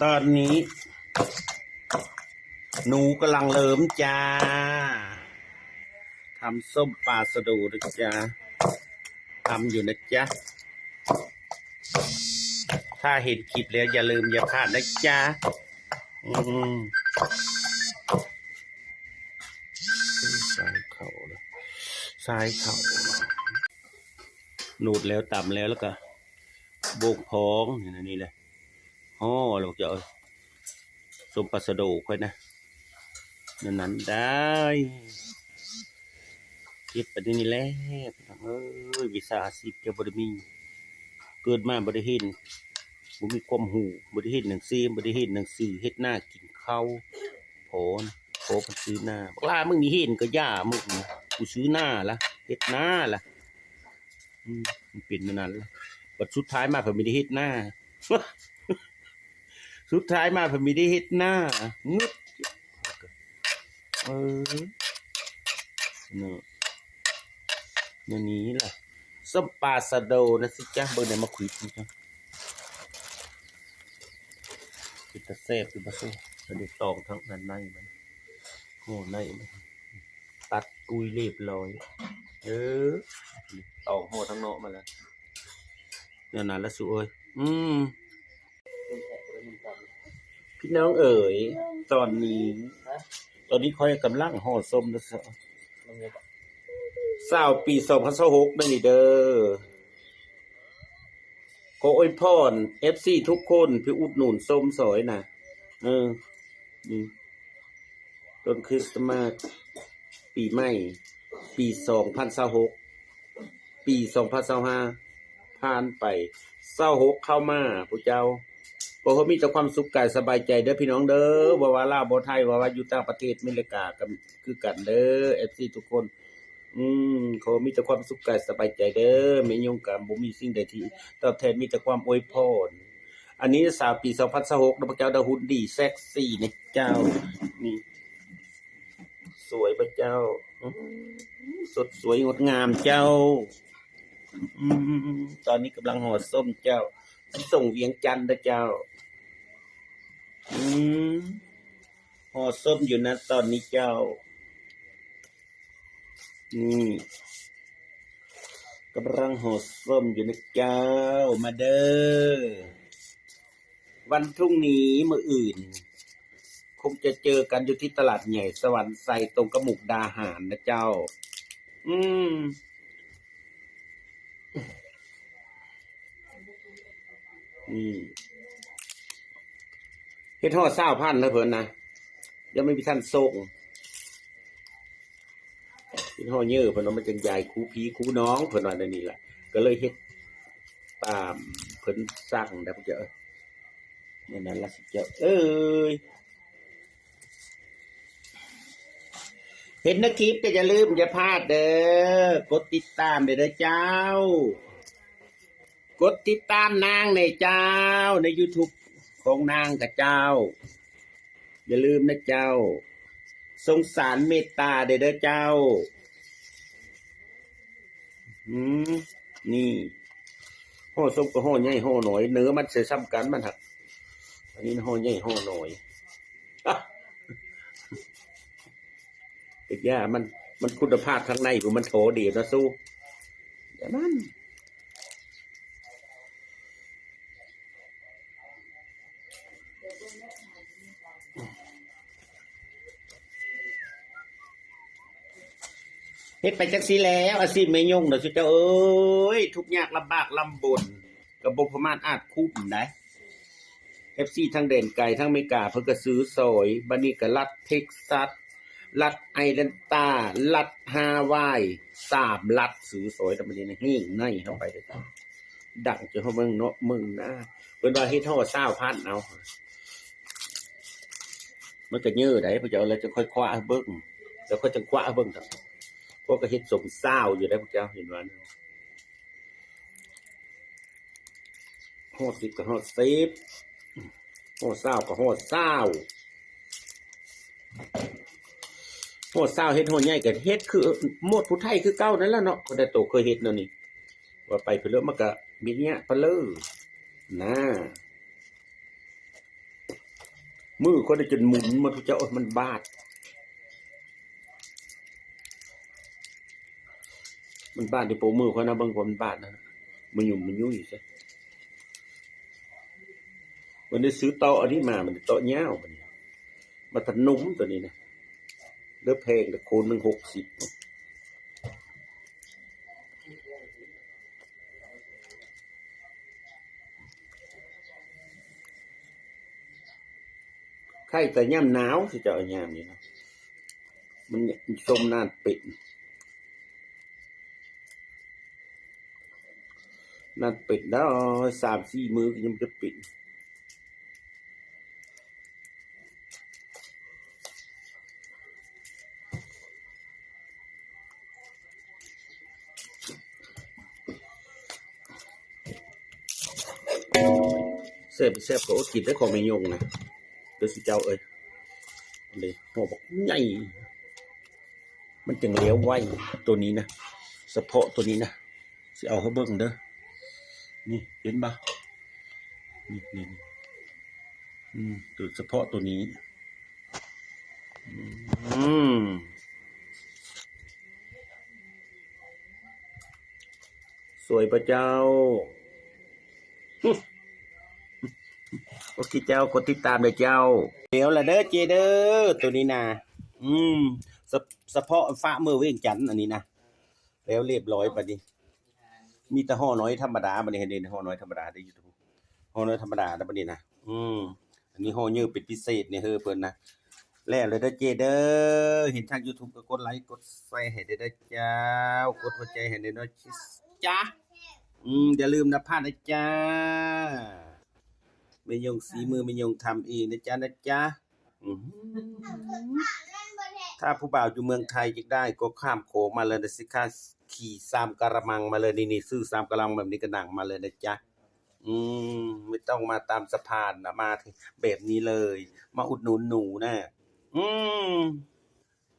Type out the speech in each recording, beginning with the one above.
ຕອນນີ້ໜູກຳລັງເລີ່ມຈ້າ ທຳສົ້ມປາສະໂດນະຈ້າ ທຳຢູ່ນະຈ້າ. ຖ້າເຫັນຄລິບແລ້ວຢ່າລືມຢ່າພາດນະຈ້າ. ອືມ ສາຍເຂົ້າ ສາຍເຂົ້າ ນູດແລ້ວ ຕຳແລ້ວ ແລ້ວກະໂບກພອງ ນີ້ແຫຼະ ຫໍ່ແລ້ວຈະເອົາ ສົ້ມປາສະໂດຂ້ອຍນະ ນັ້ນໆ ໄດ້ ເຮັດປານນີ້ແຫຼະ ພີ່ນ້ອງເອີຍ ວິຊາອາຊີບເຈົ້າບໍ່ໄດ້ມີ ເກີດມາບໍ່ໄດ້ເຫັນ ບໍ່ມີຄວາມຮູ້ ບໍ່ໄດ້ເຮັດໜັງສື ບໍ່ໄດ້ເຮັດໜັງສື ເຮັດນາກິນເຂົ້າ ພໍນະ ພໍມັນຊື້ນາ ບັກຫຼ້າ ມຶງນີ້ເຫັນກໍຢ່າ ມຶງນີ້ ກູຊື້ນາລະ ເຮັດນາລະ ອືມ ມັນເປັນແນວນັ້ນລະ ບັດສຸດທ້າຍມາເພິ່ນມີແຕ່ເຮັດນາ ສຸດທ້າຍມາເພິ່ນມີແຕ່ເຮັດນາ ງຶດ ເອີ ເນາະ ແນວນີ້ລະ ສົ້ມປາສະໂດນະຊິຈ້າ ເບິ່ງໄດ້ມາຂຸດ ເປັນຕາແຊບຢູ່ບໍ່ເຊີ ເພິ່ນໄດ້ຕອງທັງອັນໃນມັນ ຫົວໃນມັນ ຕັດກຸຍລຽບລ້ອຍ ເອີ ຕອງຫົວທາງນອກມາແລ້ວ ແນວນັ້ນລະສູເອີຍ ອືມ ພີ່ນ້ອງເອີຍ ຕອນນີ້ ຕອນນີ້ຂ້ອຍກຳລັງຫໍ່ສົ້ມນະ ຊາວປີສອງພັນຊາວຫົກ ເດີນີ້ເດີ ຂໍອວຍພອນເອັຟຊີທຸກຄົນທີ່ອຸດໜູນສົ້ມຊອຍນະ ເອີ ນີ້ ຕົ້ນຄຣິສຕະມາດ ປີໃໝ່ ປີສອງພັນຊາວຫົກ ປີສອງພັນຊາວຫ້າ ຜ່ານໄປ ຊາວຫົກເຂົ້າມາ ພວກເຈົ້າ ຂໍໃຫ້ມີແຕ່ຄວາມສຸກກາຍສະບາຍໃຈເດີພີ່ນ້ອງເດີ ບໍ່ວ່າລາວ ບໍ່ໄທ ບໍ່ວ່າຢູ່ຕ່າງປະເທດ ອາເມລິກາ ກໍຄືກັນເດີ ເອັຟຊີທຸກຄົນ ອືມ ຂໍມີແຕ່ຄວາມສຸກກາຍສະບາຍໃຈເດີ ແມ່ຍົງກໍບໍ່ມີສິ່ງໃດທີ່ຕອບແທນ ມີແຕ່ຄວາມອວຍພອນ. ອັນນີ້ສາວປີສອງພັນຊາວຫົກເດີ ພວກເຈົ້າເດີ ຫຸ່ນດີເຊັກຊີນະເຈົ້າ ນີ້ ສວຍບໍ່ເຈົ້າ ອືມ ສົດສວຍງົດງາມເຈົ້າ ອືມ ຕອນນີ້ກຳລັງຫໍ່ສົ້ມເຈົ້າ ຊິສົ່ງວຽງຈັນເດີເຈົ້າ ອືມ ຫໍ່ສົ້ມຢູ່ນະຕອນນີ້ເຈົ້າ ນີ້ ກຳລັງຫໍ່ສົ້ມຢູ່ນະເຈົ້າ ມາເດີ ວັນພລຸ່ງນີ້ ມື້ອື່ນ ຄົງຈະເຈີກັນຢູ່ທີ່ຕະຫຼາດໃຫຍ່ສະຫວັນໄຊ ຕົງກັບມຸກດາຫານນະເຈົ້າ ອືມ ນີ້ ເຮັດຮອດຊາວພັນແລ້ວເພິ່ນນະ ຍັງບໍ່ທັນສົ່ງ ເຮັດຮອດເຍີ້ ເພິ່ນວ່າມັນຈັ່ງຢາຍຄູພີ່ຄູນ້ອງ ເພິ່ນວ່າແນວນີ້ລະ ກໍເລີຍເຮັດຕາມເພິ່ນສັ່ງນະ ພວກເຈົ້າ ແນວນັ້ນລະຊິເຈົ້າເອີຍ ເຫັນໃນຄລິບກໍຢ່າລືມຢ່າພາດເດີ ກົດຕິດຕາມເດີເຈົ້າ ກົດຕິດຕາມນາງແດ່ເຈົ້າ ໃນຢູທູບຂອງນາງກະເຈົ້າ ຢ່າລືມນະເຈົ້າ ສົງສານເມດຕາແດ່ເດີເຈົ້າ ອືມ ນີ້ ຫໍ່ສົ້ມກໍຫໍ່ໃຫຍ່ຫໍ່ນ້ອຍ ເນື້ອມັນໃສ່ສ່ຳກັນ ມັນຫາກ ອັນນີ້ຫໍ່ໃຫຍ່ຫໍ່ນ້ອຍ ກະຢ່າ ມັນ ມັນຄຸນນະພາບທາງໃນພຸ້ນ ມັນທໍ່ດຽວນະສູ ຢ່າມັນ ເຮັດໄປຈັ່ງຊີ້ແຫຼະ ອາຊີບແມ່ຍົງນະ ຊຸເຈົ້າເອີຍ ທຸກຍາກລຳບາກລຳບົນ ກໍບໍ່ປະມາດອາດຄຸ້ມໃດ ເອັຟຊີທັງແດນໄກ ທັງເມກາ ເພິ່ນກໍຊື້ຊອຍ ບັດນີ້ກໍລັດເທັກຊັສ ລັດໄອແລນຕາ ລັດຮາວາຍ ສາມລັດຊື້ຊອຍ ແລ້ວບັດນີ້ແຮງໃນເຮົາໄປເດີ ດັງຈົນເຮົາເມືອງເນາະເມືອງນາ ເພິ່ນວ່າເຮັດຮອດຊາວພັນເອົາ ມັນກໍເຍີ້ໄດ໋ ພວກເຈົ້າ ແລ້ວຈັ່ງຄ່ອຍຄວ້າໃຫ້ເບິ່ງ ແລ້ວຄ່ອຍຈັ່ງຄວ້າໃຫ້ເບິ່ງ ພວກກໍເຮັດສົມຊາວຢູ່ໄດ໋ ພວກເຈົ້າເຫັນວ່າ ຮອດສິບກໍຮອດສິບ ຮອດຊາວກໍຮອດຊາວ ຮອດຊາວເຮັດ ຮອດໃຫຍ່ກໍເຮັດຄືໝົດຜູ້ໄທຄືເກົ່ານັ້ນລະເນາະ ກໍໄດ້ໂຕເຄີຍເຮັດແນວນີ້ ວ່າໄປເພິ່ນເລີ ມັນກໍມີເນຍປະເລີນະ. ມືຂ້ອຍໄດ້ຈົນໝຸນໝົດ ເຈົ້າ ມັນບາດ ມັນບາດຢູ່ໂປ້ມືຂ້ອຍນະ ເບິ່ງວ່າມັນບາດນະ ມາຫຍຸ້ມມາຫຍຸ້ຍໃສ່. ມັນໄດ້ຊື້ເຕົາະອັນນີ້ມາ ມັນເຕົາະຍາວ ບັດນີ້ ມາທະນຸມໂຕນີ້ນະ ເດີ ແພງເດີ ໂຄນໜຶ່ງຫົກສິບ. ໄຂ້ແຕ່ຍາມໜາວຊິເຈົ້າ ຍາມນີ້ນະ ມັນຊົມນານເປັນ ນານເປັນແລ້ວ ສາມສີ່ມື້ກໍຍັງບໍ່ໄດ້ເປັນ. ແຊບ ແຊບກໍອົດກິນໄດ້ຂອງແມ່ຍົງນະ ເດີຊິເຈົ້າເອີຍ ອັນນີ້ຫໍ່ບັກໃຫຍ່ ມັນຈັ່ງແລ້ວໄວ ໂຕນີ້ນະ ສະເພາະໂຕນີ້ນະ ຊິເອົາໃຫ້ເບິ່ງເດີ ນີ້ ເຫັນບໍ່ ນີ້ ນີ້ ນີ້ ອືມ ໂດຍສະເພາະໂຕນີ້ ອືມ ສວຍບໍ່ເຈົ້າ? ໂອເຄເຈົ້າ ກົດຕິດຕາມເດີເຈົ້າ. ແລ້ວລະເດີເຈ້ເດີ ໂຕນີ້ນະ ອືມ ສະ ສະເພາະຟ້າເມືອວຽງຈັນ ອັນນີ້ນະ ແລ້ວລຽບຮ້ອຍບັດນີ້ ມີແຕ່ຫໍ່ນ້ອຍທຳມະດາ ບັດນີ້ໃຫ້ເຫັນຫໍ່ນ້ອຍທຳມະດາເດີ ຢູທູບ ຫໍ່ນ້ອຍທຳມະດານະ ບັດນີ້ນະ ອືມ ອັນນີ້ຫໍ່ເຍີເປັນພິເສດນີ້ເຮີເພິ່ນນະ. ແລ້ວລະເດີເຈ້ເດີ ເຫັນທາງຢູທູບກໍກົດໄລກົດແຊໃຫ້ເດີເຈົ້າ ກົດຫົວໃຈໃຫ້ເດີເນາະ ຈ໊ະ ອືມ ຢ່າລືມນະພານນະຈ້າ ແມ່ຍົງ ສີມືແມ່ຍົງທຳເອງນະຈ໊ະ ນະຈ໊ະ. ອືມ ຖ້າຜູ້ບ່າວຢູ່ເມືອງໄທຢາກໄດ້ກໍຂ້າມໂຂງມາເລີຍນະຊິຄະ ຂີ່ສາມກະລະມັງມາເລີຍ ນີ້ໆ ຊື້ສາມກະລະມັງແບບນີ້ກໍນັ່ງມາເລີຍນະຈ໊ະ ອືມ ໄມ່ຕ້ອງມາຕາມສະພານນະ ມາແບບນີ້ເລີຍ ມາອຸດໜູນໜູນະ ອືມ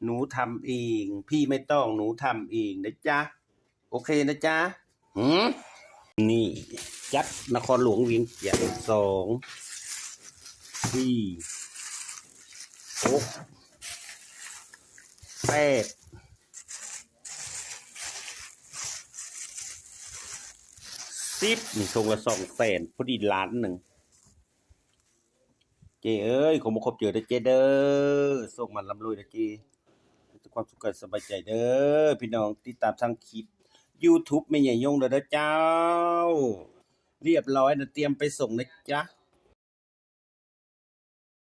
ໜູທຳເອງ ພີ່ໄມ່ຕ້ອງ ໜູທຳເອງນະຈ໊ະ. ໂອເຄນະຈ໊ະ ຫືມ ນີ້ ຈັດນະຄອນຫຼວງວຽງຈັນ ສອງ ສີ່ ຫົກ ແປດ ສິບ ນີ້ ຖົງລະສອງແສນ ພໍດີລ້ານໜຶ່ງ. ເຈ້ເອີຍ ຂໍມາຂອບໃຈເດີເຈ້ເດີ ໂຊກໝານລ່ຳລວຍເດີເຈ້ ມີແຕ່ຄວາມສຸກກາຍສະບາຍໃຈເດີ ພີ່ນ້ອງຕິດຕາມທາງຄລິບຢູທູບແມ່ໃຫຍ່ຍົງເດີເຈົ້າ. ລຽບຮ້ອຍນະ ຕຽມໄປສົ່ງນະຈ໊ະ